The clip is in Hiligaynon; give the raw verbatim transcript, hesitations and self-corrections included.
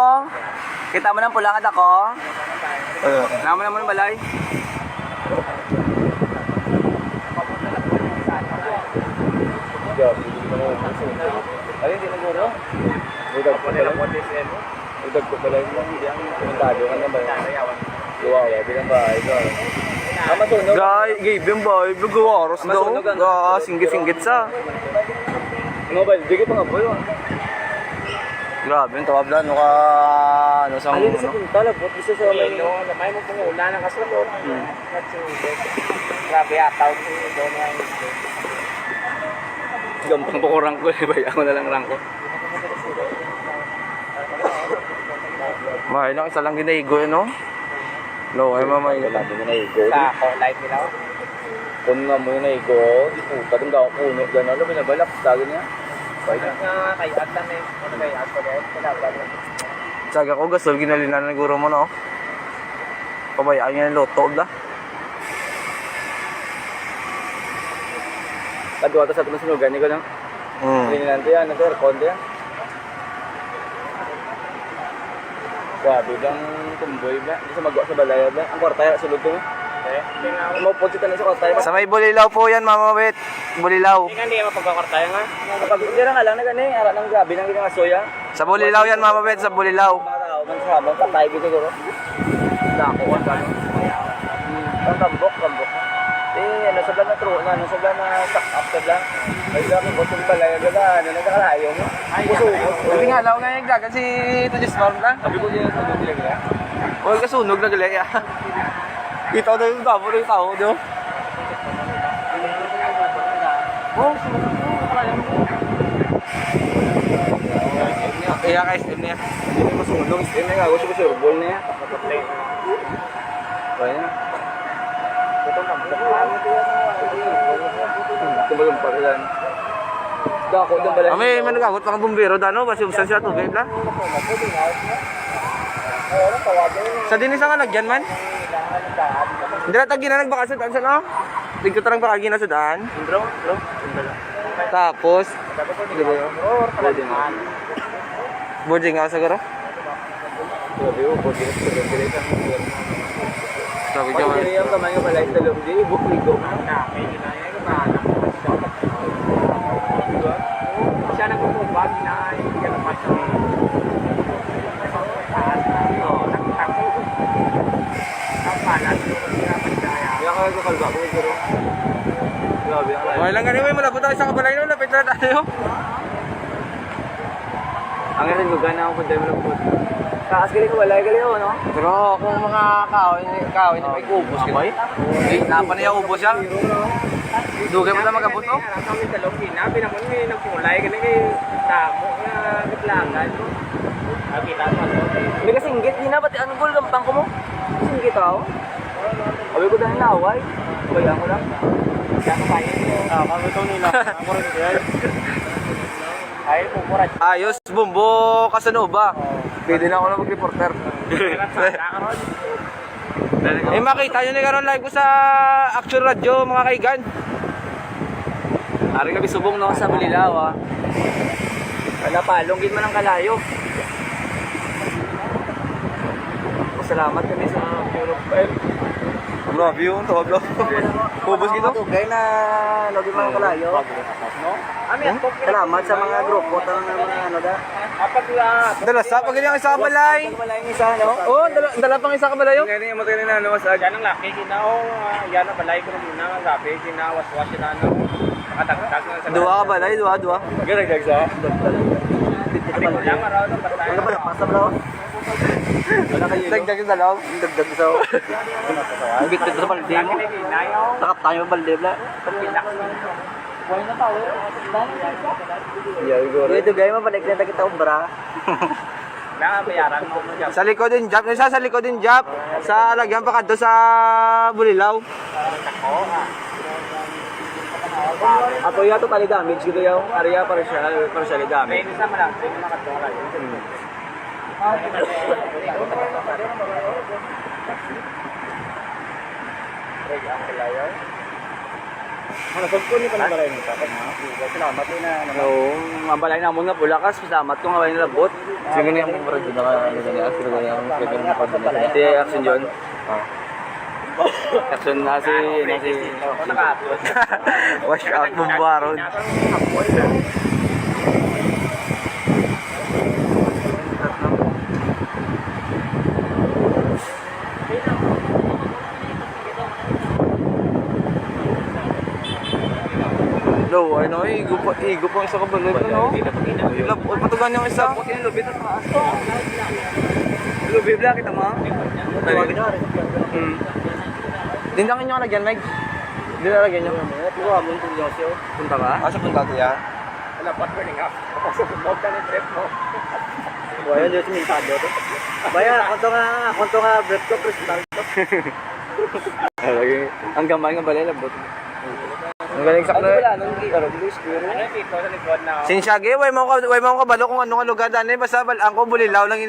mo? Kita mo nang pula nga dako? Naa mo na mo ang balay? Ay, hindi na guro. Udag ko pala. Udag ko pala yung hindi ang komentado ka na ba? Luwawa, bilang bahay ko. Ang masunog. Gay, gay, bilang bahay, bilang gawaros daw. Masunog ang Ga, singgit-singgit sa. Mobile, di ko pa nga po yun. Grabe, ang tawag lang, no, ka, ano, sa Ano yung sa punta, labot, gusto sa may May mo pang ulan ang kasunod. Hmm. Grabe, ataw mo yung doon nga. Gampang pa ko rangko, eh, bay. Ako na lang rangko. May lang, isa lang ginaigo, eh, no? No, ay, mamay. Wala din na igo. Sa ako, live nila, oh. Kung nga mo yung naigo, di puta, itong gawang puno dyan, alam mo na ba, lapis lagi niya. Pwede. Nga, kay At lang, eh. Ano kay At ko, eh? Kailangan. Saga ko, gasol, ginalinan na guro mo, no? Pabayaan niya yung luto, bla. Kadwa to sa itong sunugan, ikaw lang. Mm. Tingnan to yan, ito, aircon to yan. Grabe, bang tumboy, bla. Hindi siya magawa sa balay, bla. Ang kwarta, yan, sulod to, eh. Eh, hindi nga ako. Maupod si tanong sa kwarta, bla. Sa may Bulilaw po yan, Mama Bet. Bulilaw. Hindi nga, hindi nga mapagkakwarta yan, ha? Kapag, hindi lang nga lang, nag-, ano, eh, ara nang grabe, nang ginagasoy, ah. Sa Bulilaw yan, Mama Bet, sa Bulilaw. Mga tao, man sa habang patay, di siguro. Dako, ang dami. Ang tambok, tambok. Eh, ano, sabla na true na, ano, sabla na stock up, sabla. Ay, dami ko itong balay, ang gala, ano, nagkakalayo, no? Ay, Puso, yeah. Puso. Sabi nga, law nga yung dagan si Tujis Marm lang. Sabi ko niya, sabi ko niya, O, kasunog na gali, ah. Kita ko na yung tabo na yung tao, no? Oh, sunog. Iya, guys, yun niya. Hindi mo sunog, yun na nga, gusto ko surbol niya. Kaya na. Ito ba yung pakilan? Dako, doon pala. Ah, may managagot pa ang bumbero, dano, basi usan sila tubig, bla. Sa din sa kalagyan man. Dira ta gina nagbakal sa daan sa, no? Dito tarang bakal gina sa daan. Bro, bro, bro. Tapos, di ba yun? Boarding house. Boarding house siguro? Grabe, oh, boarding house, boarding house. Grabe ka man. Pag diri ang kamay nga balay sa loob, di, ibukligo. Siya nagtutubag na, hindi ka naman sa taas na. Oo, nagtutubag. Ang palas, hindi ka naman kaya. Kaya kaya ko kalba ko, pero grabe ang layo. Okay lang, anyway, malabot tayo sa kabalay, no? Lapit na tayo. Ang rin lugar na ako, dahil malabot. Taas gali ko, balay gali, oh, no? Pero kung mga kahoy, kahoy, may ubos ka. Ay, napa niya ubos yan? Dugay mo na magabot, oh. Kami sa loob, gina, pinamon, may nagpulay, gani kay damo nga gitlangan, no? Nakita mo, no? May kasinggit, gina, pati anggol, gampang ko mo. Kasinggit, oh. Sabi ko, dahil naway. Kaya ko lang. Kaya ko kaya. Ah, kami itong nila. Ako rin, guys. Ay, kukurat. Ayos, Bumbo Casanova. Oh. Pwede na ako na mag-reporter. Eh, makita nyo ni karon live ko sa Action Radio, mga kaigan. Ari kami subong, no, sa Bulilaw, ah. Wala pa, lunggin man ang kalayo. Salamat kami sa Europe. Grabe yun, tawag lang. Ubos kita. Tugay na, lagi mga kalayo. No? Salamat sa mga grupo, tawag ng mga ano da. Dala sa pag ang isa ka balay. Balay ng isa, no? Oh, dala, dala pang isa ka balay, oh. Ngayon yung matay na, ano, sa Yan ang laki, ginaw, ah, yan ang balay ko na muna, ang gabi, ginawas-was sila, ano, nakatagtag na sa Duha ka balay, duha, duha. Ganagdag sa? Dagdag sa balay. Wala kayo. Dagdag sa loob. Dagdag sa. Bitbit sa balde mo. Takap tayo balde, bla. Yan, siguro. Dito, guys, mabalik na kita obra. Nabayaran mo mo dyan. Sa likod din, Jap. Isa sa likod din, Jap. Sa lagyan pa kadto sa Bulilaw. Ato yato tali damage gito yaw. Area partial, partially damage. May isa mo lang. May mga kadto ka. Hmm. Ano, pagkuni pa ng balay nito, kanya? Salamat, eh, na, ano. Oo, ang balay namon nga Bulakas, salamat ko nga may nalabot. Sige na yung mura din na, ano, ganyan, sige na yung pwede na yung pagdala. Ito yung action yun. Ah. Action na si, na si Wash out, bumbaron. No, ay no, igo pa, igo pa ang isa ka balay, no? Lab-, patugan yung isa. Lubid na taas. Lubid lang kita, ma. Hmm. Dindang inyo lagyan, Meg. Di na lagyan nyo. Punta ka? Ah, sa punta ko yan. Wala pa ko nga. Huwag ka ng trip mo. Wala, Diyos, may tado to. Baya, kung to nga, kung to nga, breath ko, crystal to. Ah, lagi. Ang gamay nga balay, labot. Ang galing sa Ano wala nang garo, please, pero Ano yung pito sa likod na? Sinsya, ge, way mo ka, way mo kabalo kung ano nga lugar dani, basta bal-, ang ko, Bulilaw lang yun.